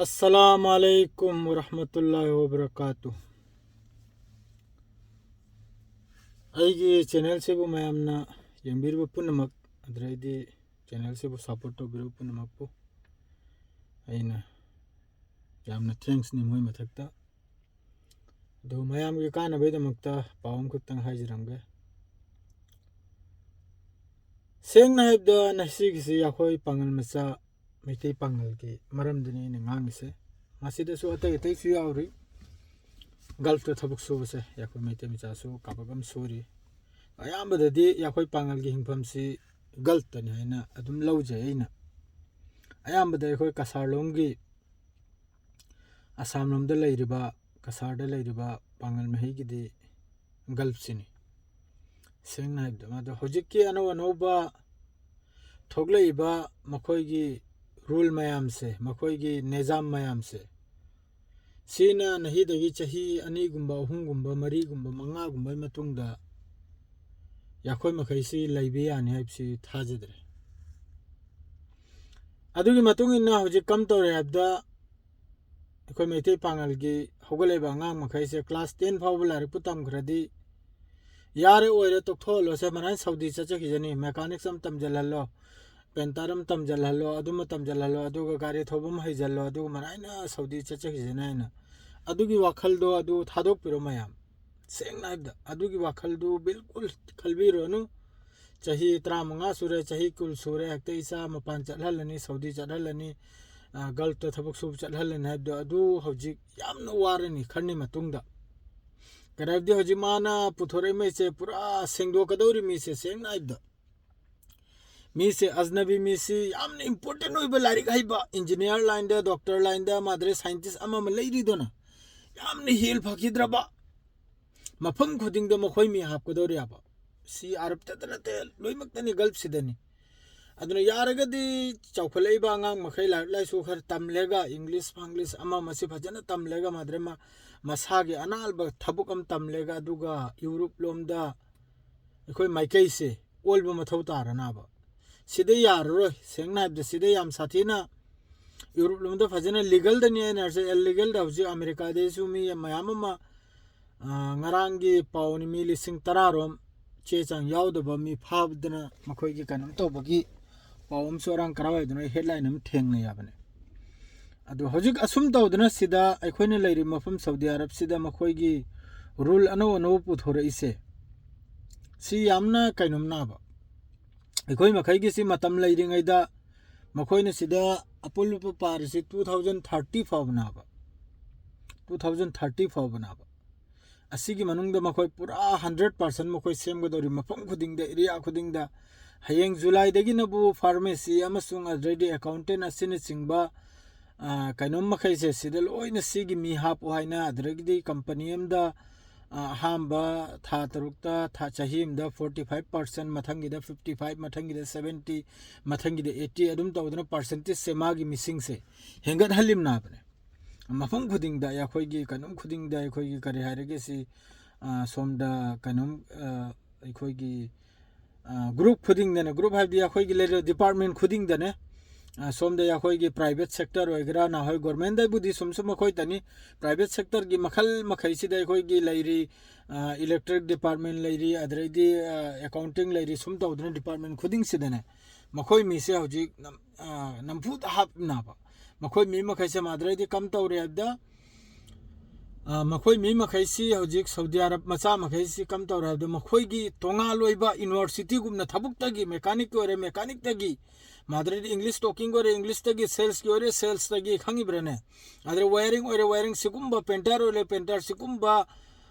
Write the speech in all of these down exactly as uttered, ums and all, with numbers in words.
ꯑꯁꯂꯥꯃꯨ ꯑꯂꯩꯀꯨꯝ ꯋꯔꯍꯃꯇꯨꯜꯂꯥꯍꯤ ꯋꯕꯔꯀꯥꯇꯨ꯫ ꯑꯩꯒꯤ ꯆꯦꯅꯦꯜꯁꯤꯕꯨ ꯃꯌꯥꯝꯅ ꯌꯦꯡꯕꯤꯔꯤꯕ ꯄꯨꯝꯅꯃꯛ, ꯑꯗꯨꯗꯩꯗꯤ ꯆꯦꯅꯦꯜꯁꯤꯕꯨ ꯁꯞꯄꯣꯔꯠ ꯇꯧꯕꯤꯔꯤꯕ ꯄꯨꯝꯅꯃꯛꯄꯨ ꯑꯩꯅ ꯌꯥꯝꯅ ꯊꯦꯡꯛꯁꯅꯤ ꯃꯣꯏ ꯃꯊꯛꯇ꯫ ꯑꯗꯨ ꯃꯌꯥꯝꯒꯤ ꯀꯥꯟꯅꯕꯒꯤꯗꯃꯛꯇ ꯄꯥꯎ ꯑꯃꯈꯛꯇꯪ ꯍꯥꯏꯖꯔꯝꯒꯦ꯫ ꯁꯦꯡꯅ ꯍꯥꯏꯕꯗ, ꯉꯁꯤꯒꯤꯁꯤ ꯑꯩꯈꯣꯏ ꯄꯥꯉꯜ ꯃꯆꯥ, ꯃꯩꯇꯩ ꯄꯥꯉꯜꯒꯤ ꯃꯔꯝꯗꯅꯤ ꯑꯩꯅ ꯉꯥꯡꯉꯤꯁꯦ꯫ ꯃꯁꯤꯗꯁꯨ ꯑꯇꯩ ꯑꯇꯩꯁꯨ ꯌꯥꯎꯔꯤ꯫ ꯒꯜꯐꯇ ꯊꯕꯛ ꯁꯨꯕꯁꯦ ꯑꯩꯈꯣꯏ ꯃꯩꯇꯩ ꯃꯆꯥꯁꯨ ꯀꯥꯕꯛ ꯑꯃ ꯁꯨꯔꯤ꯫ ꯑꯌꯥꯝꯕꯗꯗꯤ ꯑꯩꯈꯣꯏ ꯄꯥꯉꯜꯒꯤ ꯍꯤꯡꯐꯝꯁꯤ ꯒꯜꯐꯇꯅꯤ ꯍꯥꯏꯅ ꯑꯗꯨꯝ ꯂꯧꯖꯩ ꯑꯩꯅ꯫ ꯑꯌꯥꯝꯕꯗ ꯑꯩꯈꯣꯏ ꯀꯁꯥꯔꯂꯣꯝꯒꯤ, ꯑꯁꯥꯝꯂꯣꯝꯗ ꯂꯩꯔꯤꯕ, ꯀꯁꯥꯔꯗ ꯂꯩꯔꯤꯕ ꯄꯥꯉꯜ ꯃꯍꯩꯒꯤꯗꯤ ꯒꯜꯐꯁꯤꯅꯤ꯫ ꯁꯦꯡꯅ ꯍꯥꯏꯕꯗ, ꯃꯗꯨ ꯍꯧꯖꯤꯛꯀꯤ ꯑꯅꯧ ꯑꯅꯧꯕ ꯊꯣꯛꯂꯛꯏꯕ ꯃꯈꯣꯏꯒꯤ ꯔꯨꯜ ꯃꯌꯥꯝꯁꯦ, ꯃꯈꯣꯏꯒꯤ ꯅꯤꯖꯥꯝ ꯃꯌꯥꯝꯁꯦ, ꯁꯤꯅ ꯅꯍꯤꯗꯒꯤ ꯆꯍꯤ ꯑꯅꯤꯒꯨꯝꯕ, ꯑꯍꯨꯝꯒꯨꯝꯕ, ꯃꯔꯤꯒꯨꯝꯕ, ꯃꯉꯥꯒꯨꯝꯕꯒꯤ ꯃꯇꯨꯡꯗ ꯌꯥꯈꯣꯏ ꯃꯈꯩꯁꯤ ꯂꯩꯕ ꯌꯥꯅꯤ ꯍꯥꯏꯕꯁꯤ ꯊꯥꯖꯗ꯭ꯔꯦ꯫ ꯑꯗꯨꯒꯤ ꯃꯇꯨꯡ ꯏꯟꯅ ꯍꯧꯖꯤꯛ ꯀꯝ ꯇꯧꯔꯦ ꯍꯥꯏꯕꯗ, ꯑꯩꯈꯣꯏ ꯃꯩꯇꯩ ꯄꯥꯉꯜꯒꯤ ꯍꯧꯒꯠꯂꯛꯏꯕ ꯑꯉꯥꯡ ꯃꯈꯩꯁꯦ class ten ꯐꯥꯎꯕ ꯂꯥꯏꯔꯤꯛꯄꯨ ꯇꯝꯈ꯭ꯔꯗꯤ ꯌꯥꯔꯦ, ꯑꯣꯏꯔꯦ, ꯇꯣꯛꯊꯣꯛꯍꯜꯂꯣꯁꯦ, ꯃꯔꯥꯏꯅ ꯁꯧꯗꯤ ꯆꯠꯆꯈꯤꯖꯅꯤ꯫ Mechanics ꯑꯃ ꯇꯝꯁꯤꯜꯍꯜꯂꯣ, painter ꯑꯃ ꯇꯝꯁꯤꯜꯍꯜꯂꯣ, ꯑꯗꯨꯃ ꯇꯝꯁꯤꯜꯍꯜꯂꯣ, ꯑꯗꯨꯒ ꯒꯥꯔꯤ ꯊꯧꯕ ꯑꯃ ꯍꯩꯖꯜꯂꯣ, ꯑꯗꯨꯒ ꯃꯔꯥꯏꯅ ꯁꯧꯗꯤ ꯆꯠꯆꯈꯤꯖꯅꯤ ꯍꯥꯏꯅ꯫ ꯑꯗꯨꯒꯤ ꯋꯥꯈꯜꯗꯣ ꯑꯗꯨ ꯊꯥꯗꯣꯛꯄꯤꯔꯣ ꯃꯌꯥꯝ꯫ ꯁꯦꯡꯅ ꯍꯥꯏꯕꯗ, ꯑꯗꯨꯒꯤ ꯋꯥꯈꯜꯗꯨ ꯕꯤꯜꯀꯨꯜ ꯈꯜꯕꯤꯔꯨꯔꯅꯨ꯫ ꯆꯍꯤ ꯇꯔꯥꯃꯉꯥ ꯁꯨꯔꯦ, ꯆꯍꯤ ꯀꯨꯟ ꯁꯨꯔꯦ, ꯍꯦꯛꯇ ꯏꯆꯥ ꯃꯄꯥꯟ ꯆꯠꯍꯜꯂꯅꯤ, ꯁꯧꯗꯤ ꯆꯠꯍꯜꯂꯅꯤ, ꯑ, ꯒꯜꯐꯇ ꯊꯕꯛ ꯁꯨꯕ ꯆꯠꯍꯜꯂꯅꯤ ꯍꯥꯏꯕꯗꯣ, ꯑꯗꯨ ꯍꯧꯖꯤꯛ ꯌꯥꯝꯅ ꯋꯥꯔꯅꯤ ꯈꯔꯅꯤ ꯃꯇꯨꯡꯗ꯫ ꯀꯔꯤ ꯍꯥꯏꯕꯗꯤ, ꯍꯧꯖꯤꯛ ꯃꯥꯅ ꯄꯨꯊꯣꯔꯛꯏ ꯃꯩꯁꯦ ꯄꯨꯔꯥ ꯁꯦꯡꯗꯣꯛꯀꯗꯧꯔꯤ ꯃꯤꯁꯦ, ꯁꯦꯡꯅ ꯍꯥꯏꯕꯗ꯫ ꯃꯤꯁꯦ, ꯑꯖꯅꯕꯤ ꯃꯤꯁꯤ ꯌꯥꯝꯅ important ꯑꯣꯏꯕ ꯂꯥꯏꯔꯤꯛ ꯍꯩꯕ, engineer line ꯗ, doctor line ꯗ, ꯃꯥꯗ꯭ꯔꯦ scientist ꯑꯃ ꯑꯃ ꯂꯩꯔꯤꯗꯅ, ꯌꯥꯝꯅ ꯍꯦꯜ ꯐꯈꯤꯗ꯭ꯔꯕ, ꯃꯐꯝ ꯈꯨꯗꯤꯡꯗ ꯃꯈꯣꯏ ꯃꯤ ꯍꯥꯞꯀꯗꯧꯔꯤꯕ꯫ ꯁꯤ ꯑꯔꯕꯇꯗ ꯅꯠꯇꯦ, ꯂꯣꯏꯅꯃꯛꯇꯅꯤ, ꯒꯜꯐꯁꯤꯗꯅꯤ꯫ ꯑꯗꯨꯅ ꯌꯥꯔꯒꯗꯤ ꯆꯥꯎꯈꯠꯂꯛꯏꯕ ꯑꯉꯥꯡ ꯃꯈꯩ ꯂꯥꯏꯔꯤꯛ ꯂꯥꯏꯁꯨ ꯈꯔ ꯇꯝꯂꯦꯒ, ꯏꯪꯂꯤꯁ ꯐꯪꯂꯤꯁ ꯑꯃ ꯑꯃꯁꯤ ꯐꯖꯅ ꯇꯝꯂꯦꯒ, ꯃꯥꯗ꯭ꯔꯦ ꯃꯥ-, ꯃꯁꯥꯒꯤ ꯑꯅꯥꯜꯕ ꯊꯕꯛ ꯑꯃ ꯇꯝꯂꯦꯒ, ꯑꯗꯨꯒ ꯌꯨꯔꯨꯞ ꯂꯣꯝꯗ ꯑꯩꯈꯣꯏ ꯃꯥꯏꯀꯩꯁꯦ ꯑꯣꯜꯕ ꯃꯊꯧ ꯇꯥꯔꯅꯕ꯫ ꯁꯤꯗ ꯌꯥꯔꯔꯣꯏ꯫ ꯁꯦꯡꯅ ꯍꯥꯏꯕꯗ, ꯁꯤꯗ ꯌꯥꯝ ꯁꯥꯊꯤꯅ ꯌꯨꯔꯣꯞ ꯂꯣꯝꯗ ꯐꯖꯅ ꯂꯤꯒꯜꯗꯅꯤ ꯍꯥꯏꯅꯔꯁꯦ, ꯏꯜꯂꯤꯒꯜꯗ ꯍꯧꯖꯤꯛ ꯑꯃꯦꯔꯤꯀꯥꯗꯁꯨ ꯃꯤ ꯃꯌꯥꯝ ꯑꯃ, ꯑ, ꯉꯔꯥꯡꯒꯤ ꯄꯥꯎꯅꯤ, ꯃꯤ ꯂꯤꯁꯤꯡ ꯇꯔꯥꯔꯣꯝ ꯆꯦ ꯆꯥꯡ ꯌꯥꯎꯗꯕ ꯃꯤ ꯐꯥꯕꯗꯅ ꯃꯈꯣꯏꯒꯤ ꯀꯩꯅꯣꯝ ꯇꯧꯕꯒꯤ ꯄꯥꯎ ꯑꯃꯁꯨ ꯑꯔꯥꯡ ꯀꯔꯥꯏ ꯍꯥꯏꯗꯅꯣ ꯍꯦꯗꯂꯥꯏꯟ ꯑꯃ ꯊꯦꯡꯅꯩ ꯍꯥꯏꯕꯅꯦ꯫ ꯑꯗꯣ ꯍꯧꯖꯤꯛ ꯑꯁꯨꯝ ꯇꯧꯗꯅ ꯁꯤꯗ ꯑꯩꯈꯣꯏꯅ ꯂꯩꯔꯤꯕ ꯃꯐꯝ ꯁꯥꯎꯗꯤ ꯑꯔꯕꯁꯤꯗ ꯃꯈꯣꯏꯒꯤ ꯔꯨꯜ ꯑꯅꯧ ꯑꯅꯧꯕ ꯄꯨꯊꯣꯔꯛꯏꯁꯦ, ꯁꯤ ꯌꯥꯝꯅ ꯀꯩꯅꯣꯝ ꯅꯥꯕ꯫ ꯑꯩꯈꯣꯏ ꯃꯈꯩꯒꯤꯁꯤ ꯃꯇꯝ ꯂꯩꯔꯤꯉꯩꯗ ꯃꯈꯣꯏꯅ ꯁꯤꯗ ꯑꯄꯨꯟꯕ ꯄꯥꯔꯤꯁꯤ two thousand thirty ꯐꯥꯎꯕꯅꯦꯕ꯫ Two thousand thirty ꯐꯥꯎꯕꯅꯦꯕ꯫ ꯑꯁꯤꯒꯤ ꯃꯅꯨꯡꯗ ꯃꯈꯣꯏ ꯄꯨꯔꯥ hundred percent ꯃꯈꯣꯏ ꯁꯦꯝꯒꯗꯧꯔꯤ꯫ ꯃꯐꯝ ꯈꯨꯗꯤꯡꯗ, ꯑꯦꯔꯤꯌꯥ ꯈꯨꯗꯤꯡꯗ, ꯍꯌꯦꯡ ꯖꯨꯂꯥꯏꯗꯒꯤꯅꯕꯨ ꯐꯥꯔꯃꯥꯁꯤ ꯑꯃꯁꯨꯡ ꯑꯗꯩꯗꯤ ꯑꯦꯀꯥꯎꯟꯇꯦꯟ ꯑꯁꯤꯅꯆꯤꯡꯕ, ꯑ, ꯀꯩꯅꯣꯝ ꯃꯈꯩꯁꯦ ꯁꯤꯗ ꯂꯣꯏꯅ ꯁꯤꯒꯤ ꯃꯤ ꯍꯥꯞꯄꯨ ꯍꯥꯏꯅ, ꯑꯗꯨꯗꯒꯤꯗꯤ ꯀꯝꯄꯅꯤ ꯑꯃꯗ, ꯑ, ꯑꯍꯥꯟꯕ ꯊꯥ ꯇꯔꯨꯛꯇ, ꯊꯥ, ꯆꯍꯤ ꯑꯃꯗ forty five percent, ꯃꯊꯪꯒꯤꯗ fifty five, ꯃꯊꯪꯒꯤꯗ seventy, ꯃꯊꯪꯒꯤꯗ eighty, ꯑꯗꯨꯝ ꯇꯧꯗꯅ ꯄꯥꯔꯁꯦꯟꯇꯦꯖꯁꯦ ꯃꯥꯒꯤ ꯃꯤꯁꯤꯡꯁꯦ ꯍꯦꯟꯒꯠꯍꯜꯂꯤꯝꯅꯕꯅꯦ꯫ ꯃꯐꯝ ꯈꯨꯗꯤꯡꯗ ꯑꯩꯈꯣꯏꯒꯤ ꯀꯩꯅꯣꯝ ꯈꯨꯗꯤꯡꯗ ꯑꯩꯈꯣꯏꯒꯤ ꯀꯔꯤ ꯍꯥꯏꯔꯒꯦ ꯁꯤ, ꯑ, ꯁꯣꯝꯗ ꯀꯩꯅꯣꯝ, ꯑ, ꯑꯩꯈꯣꯏꯒꯤ, ꯑ, ꯒ꯭ꯔꯨꯞ ꯈꯨꯗꯤꯡꯗꯅꯦ, ꯒ꯭ꯔꯨꯞ ꯍꯥꯏꯕꯗꯤ ꯑꯩꯈꯣꯏꯒꯤ ꯂꯩꯔꯤꯕ ꯗꯤꯄꯥꯔꯠꯃꯦꯟ ꯈꯨꯗꯤꯡꯗꯅꯦ, ꯑ, ꯁꯣꯝꯗ ꯑꯩꯈꯣꯏꯒꯤ ꯄ꯭ꯔꯥꯏꯚꯦꯠ ꯁꯦꯛꯇꯔ ꯑꯣꯏꯒꯦꯔꯥ, ꯅꯍꯥꯟꯋꯥꯏ ꯒꯣꯔꯃꯦꯟꯗꯕꯨꯗꯤ ꯁꯨꯝ ꯁꯨꯝ ꯑꯩꯈꯣꯏ ꯇꯅꯤ, ꯄ꯭ꯔꯥꯏꯚꯦꯠ ꯁꯦꯛꯇꯔꯒꯤ ꯃꯈꯜ ꯃꯈꯩꯁꯤꯗ ꯑꯩꯈꯣꯏꯒꯤ ꯂꯩꯔꯤ, ꯑ, ꯏꯂꯦꯛꯇ꯭ꯔꯤꯛ ꯗꯤꯄꯥꯔꯠꯃꯦꯟ ꯂꯩꯔꯤ, ꯑꯗꯨꯗꯩꯗꯤ, ꯑ, ꯑꯦꯀꯥꯎꯟꯇꯤꯡ ꯂꯩꯔꯤ, ꯁꯨꯝ ꯇꯧꯗꯅ ꯗꯤꯄꯥꯔꯠꯃꯦꯟ ꯈꯨꯗꯤꯡꯁꯤꯗꯅꯦ ꯃꯈꯣꯏ ꯃꯤꯁꯦ ꯍꯧꯖꯤꯛ ꯅꯝ-, ꯑ, ꯅꯝꯐꯨꯗ ꯍꯥꯞꯅꯕ꯫ ꯃꯈꯣꯏ ꯃꯤ ꯃꯈꯩꯁꯦ ꯃꯥꯗ꯭ꯔꯩꯗꯤ ꯀꯝ ꯇꯧꯔꯦ ꯍꯥꯏꯕꯗ, ꯑ, ꯃꯈꯣꯏ ꯃꯤ ꯃꯈꯩꯁꯤ ꯍꯧꯖꯤꯛ ꯁꯥꯎꯗꯤ ꯑꯔꯕ ꯃꯆꯥ ꯃꯈꯩꯁꯤ ꯀꯝ ꯇꯧꯔꯦ ꯍꯥꯏꯕꯗ, ꯃꯈꯣꯏꯒꯤ ꯇꯣꯉꯥꯟ ꯑꯣꯏꯕ ꯌꯨꯅꯤꯚꯔꯁꯤꯇꯤꯒꯨꯝꯅ ꯊꯕꯛꯇꯒꯤ, ꯃꯦꯀꯥꯅꯤꯛꯀꯤ ꯑꯣꯏꯔꯦ, ꯃꯦꯀꯥꯅꯤꯛꯇꯒꯤ, ꯃꯥꯗ꯭ꯔꯩꯗꯤ ꯏꯪꯂꯤꯁ ꯇꯣꯀꯤꯡꯒꯤ ꯑꯣꯏꯔꯦ, ꯏꯪꯂꯤꯁꯇꯒꯤ, ꯁꯦꯜꯁꯀꯤ ꯑꯣꯏꯔꯦ, ꯁꯦꯜꯁꯇꯒꯤ, ꯈꯪꯉꯤꯕ꯭ꯔꯥꯅꯦ? ꯑꯗꯩ ꯋꯥꯌꯔꯤꯡ ꯑꯣꯏꯔꯦ, ꯋꯥꯌꯔꯤꯡ ꯁꯤꯒꯨꯝꯕ, ꯄꯦꯟꯇꯔ ꯑꯣꯏꯔꯦ, ꯄꯦꯟꯇꯔ ꯁꯤꯒꯨꯝꯕ,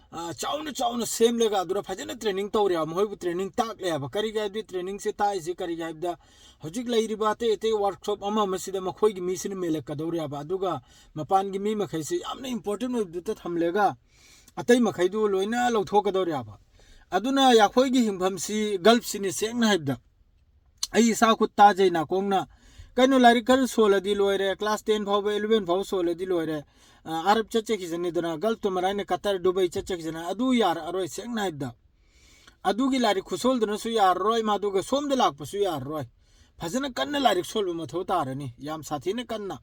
ꯑ, ꯆꯥꯎꯅ ꯆꯥꯎꯅ ꯁꯦꯝꯂꯒ ꯑꯗꯨꯗ ꯐꯖꯅ ꯇ꯭ꯔꯦꯅꯤꯡ ꯇꯧꯔꯦ ꯍꯥꯏꯕ, ꯃꯈꯣꯏꯕꯨ ꯇ꯭ꯔꯦꯅꯤꯡ ꯇꯥꯛꯂꯦ ꯍꯥꯏꯕ꯫ ꯀꯔꯤꯒꯤ ꯍꯥꯏꯕꯗꯤ ꯇ꯭ꯔꯦꯅꯤꯡꯁꯦ ꯇꯥꯛꯏꯁꯦ ꯀꯔꯤꯒꯤ ꯍꯥꯏꯕꯗ, ꯍꯧꯖꯤꯛ ꯂꯩꯔꯤꯕ ꯑꯇꯩ ꯑꯇꯩ ꯋꯥꯔꯛꯁꯣꯞ ꯑꯃ ꯑꯃꯁꯤꯗ ꯃꯈꯣꯏꯒꯤ ꯃꯤꯁꯤꯅ ꯃꯦꯜꯂꯛꯀꯗꯧꯔꯦ ꯍꯥꯏꯕ꯫ ꯑꯗꯨꯒ ꯃꯄꯥꯟꯒꯤ ꯃꯤ ꯃꯈꯩꯁꯤ ꯌꯥꯝꯅ ꯏꯝꯄꯣꯔꯇꯦꯟ ꯑꯣꯏꯕꯗꯨꯗ ꯊꯝꯂꯒ ꯑꯇꯩ ꯃꯈꯩꯗꯨ ꯂꯣꯏꯅ ꯂꯧꯊꯣꯛꯀꯗꯧꯔꯦ ꯍꯥꯏꯕ꯫ ꯑꯗꯨꯅ ꯑꯩꯈꯣꯏꯒꯤ ꯍꯤꯡꯐꯝꯁꯤ ꯒꯜꯐꯁꯤꯅꯤ, ꯁꯦꯡꯅ ꯍꯥꯏꯕꯗ꯫ ꯑꯩ ꯏꯁꯥ ꯈꯨꯠ ꯇꯥꯖꯩ ꯅꯥꯀꯣꯡꯅ꯫ ꯀꯩꯅꯣ, ꯂꯥꯏꯔꯤꯛ ꯈꯔ ꯁꯣꯜꯂꯗꯤ ꯂꯣꯏꯔꯦ, class ten ꯐꯥꯎꯕ, eleven ꯐꯥꯎꯕ ꯁꯣꯜꯂꯗꯤ ꯂꯣꯏꯔꯦ꯫ ꯑ, ꯑꯔꯕ ꯆꯠꯆꯈꯤꯁꯅꯤꯗꯅ, ꯒꯜꯐꯇꯨ ꯃꯔꯥꯏꯅ ꯀꯇꯔ, ꯗꯨꯕꯩ ꯆꯠꯆꯈꯤꯁꯅꯤ꯫ ꯑꯗꯨ ꯌꯥꯔꯛꯑꯔꯣꯏ, ꯁꯦꯡꯅ ꯍꯥꯏꯕꯗ꯫ ꯑꯗꯨꯒꯤ ꯂꯥꯏꯔꯤꯛ ꯈꯨꯁꯣꯜꯗꯨꯅꯁꯨ ꯌꯥꯔꯔꯣꯏ, ꯃꯥꯗꯨꯒ ꯁꯣꯝꯗ ꯂꯥꯛꯄꯁꯨ ꯌꯥꯔꯔꯣꯏ꯫ ꯐꯖꯅ ꯀꯟꯅ ꯂꯥꯏꯔꯤꯛ ꯁꯣꯜꯕ ꯃꯊꯧ ꯇꯥꯔꯅꯤ, ꯌꯥꯝ ꯁꯥꯊꯤꯅ ꯀꯟꯅ꯫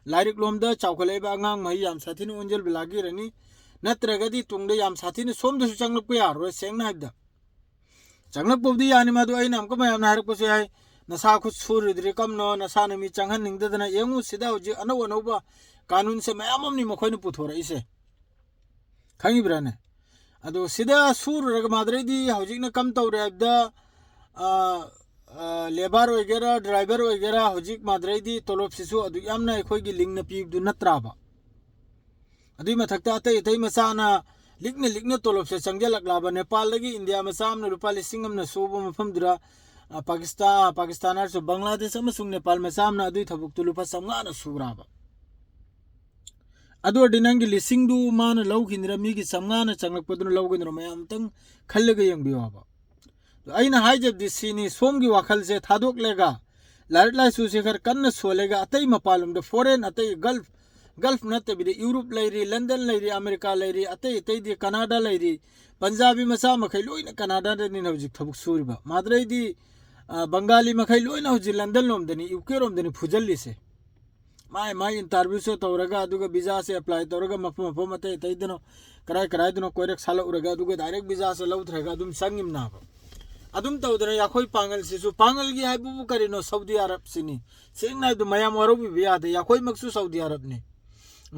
ꯂꯥꯏꯔꯤꯛ ꯂꯣꯝꯗ ꯆꯥꯎꯈꯠꯂꯛꯏꯕ ꯑꯉꯥꯡ ꯃꯍꯩ ꯌꯥꯝ ꯁꯥꯊꯤꯅ ꯑꯣꯟꯁꯤꯟꯕ ꯂꯥꯛꯈꯤꯔꯅꯤ꯫ ꯅꯠꯇ꯭ꯔꯒꯗꯤ ꯇꯨꯡꯗ ꯌꯥꯝ ꯁꯥꯊꯤꯅ ꯁꯣꯝꯗꯁꯨ ꯆꯪꯂꯛꯄ ꯌꯥꯔꯔꯣꯏ꯫ ꯁꯦꯡꯅ ꯍꯥꯏꯕꯗ ꯆꯪꯂꯛꯄꯕꯨꯗꯤ ꯌꯥꯅꯤ, ꯃꯗꯨ ꯑꯩꯅ ꯑꯃꯨꯛꯀ ꯃꯌꯥꯝꯅ ꯍꯥꯏꯔꯛꯄꯁꯨ ꯌꯥꯏ, "ꯅꯁꯥ ꯈꯨꯠ ꯁꯨꯔꯨꯗ꯭ꯔꯤ ꯀꯝꯅꯣ, ꯅꯁꯥꯅ ꯃꯤ ꯆꯪꯍꯟꯅꯤꯡꯗꯗꯅ ꯌꯦꯡꯉꯨ, ꯁꯤꯗ ꯍꯧꯖꯤꯛ ꯑꯅꯧ ꯑꯅꯧꯕ ꯀꯥꯅꯨꯟꯁꯦ ꯃꯌꯥꯝ ꯑꯃꯅꯤ ꯃꯈꯣꯏꯅ ꯄꯨꯊꯣꯔꯛꯏꯁꯦ, ꯈꯪꯉꯤꯕ꯭ꯔꯥꯅꯦ?" ꯑꯗꯣ ꯁꯤꯗ ꯁꯨꯔꯨꯔꯒ ꯃꯥꯗ꯭ꯔꯩꯗꯤ ꯍꯧꯖꯤꯛꯅ ꯀꯝ ꯇꯧꯔꯦ ꯍꯥꯏꯕꯗ, ꯂꯦꯕꯔ ꯑꯣꯏꯒꯦꯔꯥ, ꯗ꯭ꯔꯥꯏꯚꯔ ꯑꯣꯏꯒꯦꯔꯥ, ꯍꯧꯖꯤꯛ ꯃꯥꯗ꯭ꯔꯩꯗꯤ ꯇꯣꯂꯣꯞꯁꯤꯁꯨ ꯑꯗꯨꯛ ꯌꯥꯝꯅ ꯑꯩꯈꯣꯏꯒꯤ ꯂꯤꯡꯅ ꯄꯤꯕꯗꯨ ꯅꯠꯇ꯭ꯔꯥꯕ? ꯑꯗꯨꯏ ꯃꯊꯛꯇ ꯑꯇꯩ ꯑꯇꯩ ꯃꯆꯥꯅ ꯂꯤꯛꯅ ꯂꯤꯛꯅ ꯇꯣꯂꯣꯞꯁꯦ ꯆꯪꯁꯤꯜꯂꯛꯂꯕ꯫ ꯅꯦꯄꯥꯜꯗꯒꯤ ꯏꯟꯗꯤꯌꯥ ꯃꯆꯥ ꯑꯃꯅ ꯂꯨꯄꯥ ꯂꯤꯁꯤꯡ ꯑꯃꯅ ꯁꯨꯕ ꯃꯐꯝꯗꯨꯗ, ꯑ, ꯄꯥꯀꯤꯁꯇꯥꯟ, ꯄꯥꯀꯤꯁꯇꯥꯟ ꯍꯥꯏꯔꯁꯨ, ꯕꯪꯒ꯭ꯂꯥꯗꯦꯁ ꯑꯃꯁꯨꯡ ꯅꯦꯄꯥꯜ ꯃꯆꯥ ꯑꯃꯅ ꯑꯗꯨꯏ ꯊꯕꯛꯇꯨ ꯂꯨꯄꯥ ꯆꯥꯝꯃꯉꯥꯅ ꯁꯨꯔꯕ꯫ ꯑꯗꯨ ꯑꯣꯏꯔꯗꯤ ꯅꯪꯒꯤ ꯂꯤꯁꯤꯡꯗꯨ ꯃꯥꯅ ꯂꯧꯈꯤꯗ꯭ꯔꯥ, ꯃꯤꯒꯤ ꯆꯥꯝꯃꯉꯥꯅ ꯆꯪꯂꯛꯄꯗꯨꯅ ꯂꯧꯒꯗ꯭ꯔꯥ? ꯃꯌꯥꯝ ꯑꯝꯇꯪ ꯈꯜꯂꯒ ꯌꯦꯡꯕꯤꯌꯣ ꯍꯥꯏꯕ꯫ ꯑꯗꯣ ꯑꯩꯅ ꯍꯥꯏꯖꯕꯗꯤ ꯁꯤꯅꯤ, ꯁꯣꯝꯒꯤ ꯋꯥꯈꯜꯁꯦ ꯊꯥꯗꯣꯛꯂꯒ, ꯂꯥꯏꯔꯤꯛ ꯂꯥꯏꯁꯨꯁꯦ ꯈꯔ ꯀꯟꯅ ꯁꯣꯜꯂꯒ, ꯑꯇꯩ ꯃꯄꯥꯟꯂꯣꯝꯗ, ꯐꯣꯔꯦꯟ, ꯑꯇꯩ ꯒꯜꯐ, ꯒꯜꯐ ꯅꯠꯇꯕꯤꯗ ꯌꯨꯔꯣꯞ ꯂꯩꯔꯤ, ꯂꯟꯗꯟ ꯂꯩꯔꯤ, ꯑꯃꯦꯔꯤꯀꯥ ꯂꯩꯔꯤ, ꯑꯇꯩ ꯑꯇꯩꯗꯤ ꯀꯅꯥꯗꯥ ꯂꯩꯔꯤ, ꯄꯟꯖꯥꯕꯤ ꯃꯆꯥ ꯃꯈꯩ ꯂꯣꯏꯅ ꯀꯅꯥꯗꯥꯗꯅꯤꯅ ꯍꯧꯖꯤꯛ ꯊꯕꯛ ꯁꯨꯔꯤꯕ꯫ ꯃꯥꯗ꯭ꯔꯩꯗꯤ, ꯑ, ꯕꯪꯒꯥꯂꯤ ꯃꯈꯩ ꯂꯣꯏꯅ ꯍꯧꯖꯤꯛ ꯂꯟꯗꯟ ꯂꯣꯝꯗꯅꯤ, ꯌꯨ ꯀꯦ ꯔꯣꯝꯗꯅꯤ ꯐꯨꯖꯜꯂꯤꯁꯦ꯫ ꯃꯥꯏ ꯃꯥꯏ ꯏꯟꯇꯔꯚ꯭ꯌꯨꯁꯦ ꯇꯧꯔꯒ, ꯑꯗꯨꯒ ꯚꯤꯖꯥꯁꯦ ꯑꯦꯄ꯭ꯂꯥꯏ ꯇꯧꯔꯒ, ꯃꯐꯝ ꯃꯐꯝ ꯑꯇꯩ ꯑꯇꯩꯗꯅꯣ, ꯀꯔꯥꯏ ꯀꯔꯥꯏꯗꯅꯣ ꯀꯣꯏꯔꯛ ꯁꯥꯜꯂꯛꯎꯔꯒ, ꯑꯗꯨꯒ ꯗꯥꯏꯔꯦꯛ ꯚꯤꯖꯥꯁꯦ ꯂꯧꯊ꯭ꯔꯒ ꯑꯗꯨꯝ ꯆꯪꯉꯤꯝꯅꯥꯕ꯫ ꯑꯗꯨꯝ ꯇꯧꯗꯅ ꯑꯩꯈꯣꯏ ꯄꯥꯡꯒꯜꯁꯤꯁꯨ, ꯄꯥꯡꯒꯜꯒꯤ ꯍꯥꯏꯕꯕꯨ ꯀꯔꯤꯅꯣ? ꯁꯥꯎꯗꯤ ꯑꯔꯕꯁꯤꯅꯤ꯫ ꯁꯦꯡꯅ ꯍꯥꯏꯕꯗ ꯃꯌꯥꯝ ꯋꯥꯔꯧꯕꯤꯕ ꯌꯥꯗꯦ, ꯑꯩꯈꯣꯏꯃꯛꯁꯨ ꯁꯥꯎꯗꯤ ꯑꯔꯕꯅꯤ꯫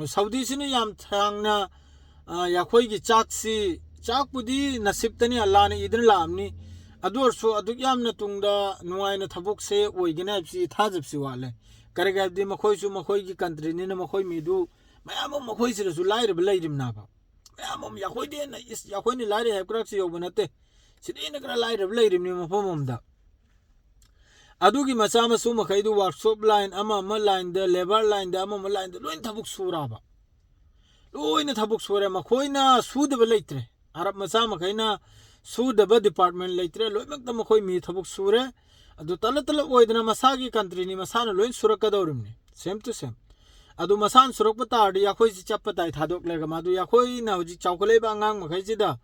ꯁꯥꯎꯗꯤꯁꯤꯅ ꯌꯥꯝ ꯁꯥꯡꯅ, ꯑ, ꯑꯩꯈꯣꯏꯒꯤ ꯆꯥꯛꯁꯤ, ꯆꯥꯛꯄꯨꯗꯤ ꯅꯁꯤꯕꯇꯅꯤ, ꯑꯜꯂꯥꯅ ꯏꯗꯨꯅ ꯂꯥꯛꯑꯝꯅꯤ꯫ ꯑꯗꯨ ꯑꯣꯏꯔꯁꯨ ꯑꯗꯨꯛ ꯌꯥꯝꯅ ꯇꯨꯡꯗ ꯅꯨꯡꯉꯥꯏꯅ ꯊꯕꯛꯁꯦ ꯑꯣꯏꯒꯅꯤ ꯍꯥꯏꯕꯁꯤ ꯊꯥꯖꯕꯁꯤ ꯋꯥꯠꯂꯦ꯫ ꯀꯔꯤꯒꯤ ꯍꯥꯏꯕꯗꯤ ꯃꯈꯣꯏꯁꯨ ꯃꯈꯣꯏꯒꯤ ꯀꯟꯇ꯭ꯔꯤꯅꯤꯅ, ꯃꯈꯣꯏ ꯃꯤꯗꯨ ꯃꯌꯥꯝ ꯑꯃ ꯃꯈꯣꯏꯁꯤꯗꯁꯨ ꯂꯥꯏꯔꯕ ꯂꯩꯔꯤꯕꯅꯦꯕ꯫ ꯃꯌꯥꯝ ꯑꯃ ꯑꯩꯈꯣꯏꯗꯤ ꯍꯦꯟꯅ ꯏꯁ, ꯑꯩꯈꯣꯏꯅ ꯂꯥꯏꯔꯩ ꯍꯥꯏꯕ ꯀꯔꯛꯁꯤ ꯌꯧꯕ ꯅꯠꯇꯦ꯫ ꯁꯤꯗꯤ ꯍꯦꯟꯅ ꯈꯔ ꯂꯥꯏꯔꯕ ꯂꯩꯔꯤꯕꯅꯤ ꯃꯐꯝ ꯑꯃꯗ꯫ ꯑꯗꯨꯒꯤ ꯃꯆꯥ ꯃꯁꯨ ꯃꯈꯩꯗꯨ ꯋꯥꯔꯛꯁꯣꯞ ꯂꯥꯏꯟ, ꯑꯃ ꯑꯃ ꯂꯥꯏꯟꯗ, ꯂꯦꯕꯔ ꯂꯥꯏꯟꯗ, ꯑꯃ ꯑꯃ ꯂꯥꯏꯟꯗ ꯂꯣꯏꯅ ꯊꯕꯛ ꯁꯨꯔꯕ꯫ ꯂꯣꯏꯅ ꯊꯕꯛ ꯁꯨꯔꯦ꯫ ꯃꯈꯣꯏꯅ ꯁꯨꯗꯕ ꯂꯩꯇ꯭ꯔꯦ꯫ ꯑꯔꯕ ꯃꯆꯥ ꯃꯈꯩꯅ ꯁꯨꯗꯕ ꯗꯤꯄꯥꯔꯠꯃꯦꯟ ꯂꯩꯇ꯭ꯔꯦ꯫ ꯂꯣꯏꯅꯃꯛꯇ ꯃꯈꯣꯏ ꯃꯤ ꯊꯕꯛ ꯁꯨꯔꯦ꯫ ꯑꯗꯨ ꯇꯂꯞ ꯇꯂꯞ ꯑꯣꯏꯗꯅ ꯃꯁꯥꯒꯤ ꯀꯟꯇ꯭ꯔꯤꯅꯤ, ꯃꯁꯥꯅ ꯂꯣꯏ ꯁꯨꯔꯛꯀꯗꯧꯔꯤꯕꯅꯤ, same to same꯫ ꯑꯗꯨ ꯃꯁꯥꯅ ꯁꯨꯔꯛꯄ ꯇꯥꯔꯗꯤ ꯑꯩꯈꯣꯏꯁꯤ ꯆꯞꯄ ꯇꯥꯏ ꯊꯥꯗꯣꯛꯂꯒ꯫ ꯃꯗꯨ ꯑꯩꯈꯣꯏꯅ ꯍꯧꯖꯤꯛ ꯆꯥꯎꯈꯠꯂꯛꯏꯕ ꯑꯉꯥꯡ ꯃꯈꯩꯁꯤꯗ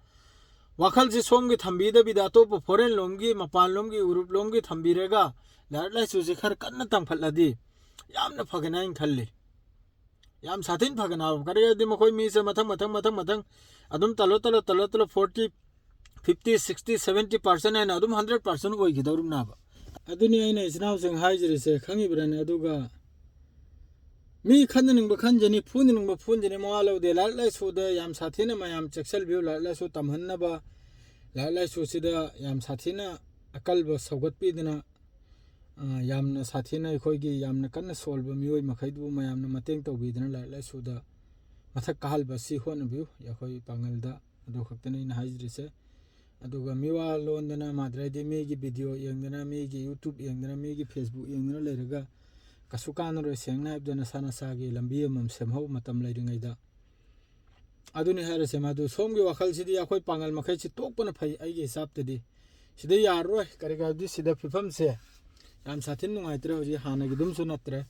ꯋꯥꯈꯜꯁꯦ ꯁꯣꯝꯒꯤ ꯊꯝꯕꯤꯗꯕꯤꯗ, ꯑꯇꯣꯞꯄ ꯐꯣꯔꯦꯟ ꯂꯣꯝꯒꯤ, ꯃꯄꯥꯟ ꯂꯣꯝꯒꯤ, ꯌꯨꯔꯨꯞ ꯂꯣꯝꯒꯤ ꯊꯝꯕꯤꯔꯒ, ꯂꯥꯏꯔꯤꯛ ꯂꯥꯏꯁꯨꯁꯦ ꯈꯔ ꯀꯟꯅ ꯇꯝꯈꯠꯂꯗꯤ ꯌꯥꯝꯅ ꯐꯒꯅꯤ ꯍꯥꯏꯅ ꯈꯜꯂꯤ꯫ ꯌꯥꯝ ꯁꯥꯊꯤꯅ ꯐꯒꯅꯤ ꯍꯥꯏꯕ꯫ ꯀꯔꯤꯒꯤꯗꯤ ꯃꯈꯣꯏ ꯃꯤꯁꯦ ꯃꯊꯪ ꯃꯊꯪ ꯃꯊꯪ ꯃꯊꯪ ꯑꯗꯨꯝ ꯇꯜꯂꯣ ꯇꯜꯂꯣ ꯇꯜꯂꯣ ꯇꯜꯂꯣ forty, fifty, sixty, seventy percent ꯍꯥꯏꯅ ꯑꯗꯨꯝ hundred percent ꯑꯣꯏꯈꯤꯗꯧꯔꯤꯕꯅꯦꯕ꯫ ꯑꯗꯨꯅꯤ ꯑꯩꯅ ꯏꯆꯤꯟ ꯏꯅꯥꯎꯁꯤꯡ ꯍꯥꯏꯖꯔꯤꯁꯦ, ꯈꯪꯉꯤꯕ꯭ꯔꯅꯦ? ꯑꯗꯨꯒ ꯃꯤ ꯈꯟꯅꯅꯤꯡꯕ ꯈꯟꯖꯅꯤ, ꯐꯨꯅꯅꯤꯡꯕ ꯐꯨꯟꯖꯅꯤ, ꯃꯋꯥ ꯂꯧꯗꯦ꯫ ꯂꯥꯏꯔꯤꯛ ꯂꯥꯏꯁꯨꯗ ꯌꯥꯝ ꯁꯥꯊꯤꯅ ꯃꯌꯥꯝ ꯆꯦꯛꯁꯤꯜꯕꯤꯌꯨ꯫ ꯂꯥꯏꯔꯤꯛ ꯂꯥꯏꯁꯨ ꯇꯝꯍꯟꯅꯕ, ꯂꯥꯏꯔꯤꯛ ꯂꯥꯏꯁꯨꯁꯤꯗ ꯌꯥꯝ ꯁꯥꯊꯤꯅ ꯑꯀꯜꯕ ꯁꯧꯒꯠꯄꯤꯗꯅ, ꯑ, ꯌꯥꯝꯅ ꯁꯥꯊꯤꯅ ꯑꯩꯈꯣꯏꯒꯤ ꯌꯥꯝꯅ ꯀꯟꯅ ꯁꯣꯜꯕ ꯃꯤꯑꯣꯏ ꯃꯈꯩꯗꯨꯕꯨ ꯃꯌꯥꯝꯅ ꯃꯇꯦꯡ ꯇꯧꯕꯤꯗꯅ ꯂꯥꯏꯔꯤꯛ ꯂꯥꯏꯁꯨꯗ ꯃꯊꯛ ꯀꯥꯍꯜꯂꯕ ꯑꯁꯤ ꯍꯣꯠꯅꯕꯤꯌꯨ ꯑꯩꯈꯣꯏ ꯄꯥꯡꯒꯜꯗ꯫ ꯑꯗꯨ ꯈꯛꯇꯅꯤ ꯑꯩꯅ ꯍꯥꯏꯖꯔꯤꯁꯦ꯫ ꯑꯗꯨꯒ ꯃꯤꯋꯥ ꯂꯣꯟꯗꯅ ꯃꯥꯗ꯭ꯔꯗꯤ ꯃꯤꯒꯤ video ꯌꯦꯡꯗꯅ, ꯃꯤꯒꯤ YouTube ꯌꯦꯡꯗꯅ, ꯃꯤꯒꯤ Facebook ꯌꯦꯡꯗꯅ ꯂꯩꯔꯒ ꯀꯩꯁꯨ ꯀꯥꯟꯅꯔꯣꯏ꯫ ꯁꯦꯡꯅ ꯍꯥꯏꯕꯗ ꯅꯁꯥ ꯅꯁꯥꯒꯤ ꯂꯝꯕꯤ ꯑꯃꯃꯝ ꯁꯦꯝꯍꯧ ꯃꯇꯝ ꯂꯩꯔꯤꯉꯩꯗ꯫ ꯑꯗꯨꯅꯤ ꯍꯥꯏꯔꯁꯦ, ꯃꯗꯨ ꯁꯣꯝꯒꯤ ꯋꯥꯈꯜꯁꯤꯗꯤ ꯑꯩꯈꯣꯏ ꯄꯥꯡꯒꯜ ꯃꯈꯩꯁꯤ ꯇꯣꯛꯄꯅ ꯐꯩ ꯑꯩꯒꯤ ꯍꯤꯁꯥꯞꯇꯗꯤ꯫ ꯁꯤꯗ ꯌꯥꯔꯔꯣꯏ꯫ ꯀꯔꯤꯒꯤ ꯍꯥꯏꯕꯗꯤ ꯁꯤꯗ ꯐꯤꯕꯝꯁꯦ ꯌꯥꯝ ꯁꯥꯊꯤꯅ ꯅꯨꯡꯉꯥꯏꯇ꯭ꯔꯦ ꯍꯧꯖꯤꯛ, ꯍꯥꯟꯅꯒꯤ ꯑꯗꯨꯝꯁꯨ ꯅꯠꯇ꯭ꯔꯦ꯫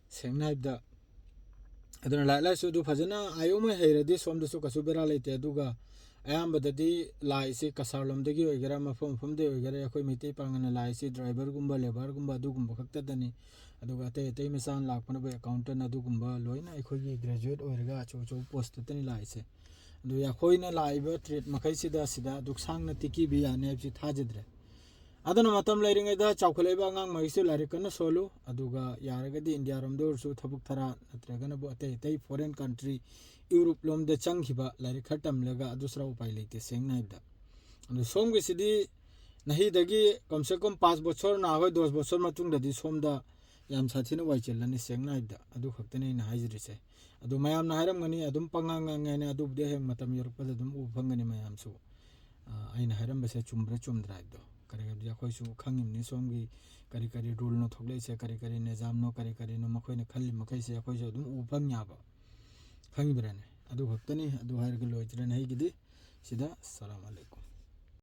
ꯁꯦꯡꯅ ꯍꯥꯏꯕꯗ, ꯑꯗꯨꯅ ꯂꯥꯏꯔꯤꯛ ꯂꯥꯏꯁꯨꯗꯨ ꯐꯖꯅ ꯑꯥꯏ ꯑꯣ ꯃꯩ ꯍꯩꯔꯗꯤ ꯁꯣꯝꯗꯁꯨ ꯀꯩꯁꯨ ꯕꯦꯔꯥ ꯂꯩꯇꯦ꯫ ꯑꯗꯨꯒ ꯑꯌꯥꯝꯕꯗꯗꯤ ꯂꯥꯏꯁꯤ ꯀꯁꯥꯔ ꯂꯣꯝꯗꯒꯤ ꯑꯣꯏꯒꯦꯔꯥ, ꯃꯐꯝ ꯃꯐꯝꯗꯒꯤ ꯑꯣꯏꯒꯦꯔꯥ, ꯑꯩꯈꯣꯏ ꯃꯩꯇꯩ ꯄꯥꯡꯒꯜꯅ ꯂꯥꯏꯁꯤ driverꯒꯨꯝꯕ, labourꯒꯨꯝꯕ ꯑꯗꯨꯒꯨꯝꯕ ꯈꯛꯇꯗꯅꯤ꯫ ꯑꯗꯨꯒ ꯑꯇꯩ ꯑꯇꯩ ꯃꯆꯥꯅ ꯂꯥꯛꯄꯅꯕꯨ accountant ꯑꯗꯨꯒꯨꯝꯕ ꯂꯣꯏꯅ ꯑꯩꯈꯣꯏꯒꯤ graduate ꯑꯣꯏꯔꯒ ꯑꯆꯧ ꯑꯆꯧꯕ postꯇꯅꯤ ꯂꯥꯛꯏꯁꯦ꯫ ꯑꯗꯨ ꯑꯩꯈꯣꯏꯅ ꯂꯥꯛꯏꯕ trade ꯃꯈꯩꯁꯤꯗ ꯁꯤꯗ ꯑꯗꯨꯛ ꯁꯥꯡꯅ ꯇꯤꯛꯀꯤꯕꯤ ꯌꯥꯅꯤ ꯍꯥꯏꯕꯁꯤ ꯊꯥꯖꯗ꯭ꯔꯦ꯫ ꯑꯗꯨꯅ ꯃꯇꯝ ꯂꯩꯔꯤꯉꯩꯗ ꯆꯥꯎꯈꯠꯂꯛꯏꯕ ꯑꯉꯥꯡ ꯃꯈꯩꯁꯨ ꯂꯥꯏꯔꯤꯛ ꯀꯟꯅ ꯁꯣꯜꯂꯨ꯫ ꯑꯗꯨꯒ ꯌꯥꯔꯒꯗꯤ ꯏꯟꯗꯤꯌꯥꯔꯣꯝꯗ ꯑꯣꯏꯔꯁꯨ ꯊꯕꯛ ꯊꯔꯥ ꯅꯠꯇ꯭ꯔꯒꯅꯕꯨ ꯑꯇꯩ ꯑꯇꯩ foreign country, Europe ꯂꯣꯝꯗ ꯆꯪꯈꯤꯕ ꯂꯥꯏꯔꯤꯛ ꯈꯔ ꯇꯝꯂꯒ ꯑꯗꯨ ꯁꯔꯨꯛ ꯎꯄꯥꯏ ꯂꯩꯇꯦ ꯁꯦꯡꯅ ꯍꯥꯏꯕꯗ꯫ ꯑꯗꯨ ꯁꯣꯝꯒꯤꯁꯤꯗꯤ ꯅꯍꯤꯗꯒꯤ ꯀꯝꯁꯦ ꯀꯝ ꯄꯥꯁ ꯕꯣꯁꯣꯔ ꯅꯍꯥꯈꯣꯏ ꯗꯣꯁ ꯕꯣꯁꯣꯔ ꯃꯇꯨꯡꯗꯗꯤ ꯁꯣꯝꯗ ꯌꯥꯝ ꯁꯥꯊꯤꯅ ꯋꯥꯏ ꯆꯤꯜꯂꯅꯤ ꯁꯦꯡꯅ ꯍꯥꯏꯕꯗ꯫ ꯑꯗꯨ ꯈꯛꯇꯅꯤ ꯑꯩꯅ ꯍꯥꯏꯖꯔꯤꯁꯦ꯫ ꯑꯗꯨ ꯃꯌꯥꯝꯅ ꯍꯥꯏꯔꯝꯒꯅꯤ ꯑꯗꯨꯝ ꯄꯉꯥꯡ ꯉꯥꯡꯉꯦ ꯍꯥꯏꯅ, ꯑꯗꯨꯕꯨꯗꯤ ꯍꯌꯦꯡ ꯃꯇꯝ ꯌꯧꯔꯛꯄꯗ ꯑꯗꯨꯝ ꯎꯕ ꯐꯪꯒꯅꯤ ꯃꯌꯥꯝꯁꯨ꯫ ꯑ, ꯑꯩꯅ ꯍꯥꯏꯔꯝꯕꯁꯦ ꯆꯨꯝꯕ꯭ꯔꯥ ꯆꯨꯝꯗ꯭ꯔꯥ ꯍꯥꯏꯕꯗꯣ꯫ ꯀꯔꯤ ꯍꯥꯏꯕꯗꯤ ꯑꯩꯈꯣꯏꯁꯨ ꯈꯪꯉꯤꯕꯅꯤ ꯁꯣꯝꯒꯤ ꯀꯔꯤ ꯀꯔꯤ ruleꯅꯣ ꯊꯣꯛꯂꯛꯏꯁꯦ, ꯀꯔꯤ ꯀꯔꯤ ꯅꯤꯖꯥꯝꯅꯣ, ꯀꯔꯤ ꯀꯔꯤꯅꯣ ꯃꯈꯣꯏꯅ ꯈꯜꯂꯤ ꯃꯈꯩꯁꯦ ꯑꯩꯈꯣꯏꯁꯨ ꯑꯗꯨꯝ ꯎꯕ ꯐꯪꯉꯦ ꯍꯥꯏꯕ꯫ ꯈꯪꯉꯤꯕ꯭ꯔꯥꯅꯦ? ꯑꯗꯨ ꯈꯛꯇꯅꯤ꯫ ꯑꯗꯨ ꯍꯥꯏꯔꯒ ꯂꯣꯏꯗ꯭ꯔꯦꯅꯦ ꯑꯩꯒꯤꯗꯤ ꯁꯤꯗ꯫ ꯑꯁꯂꯥꯃꯨ ꯑꯂꯩꯀꯨꯝ꯫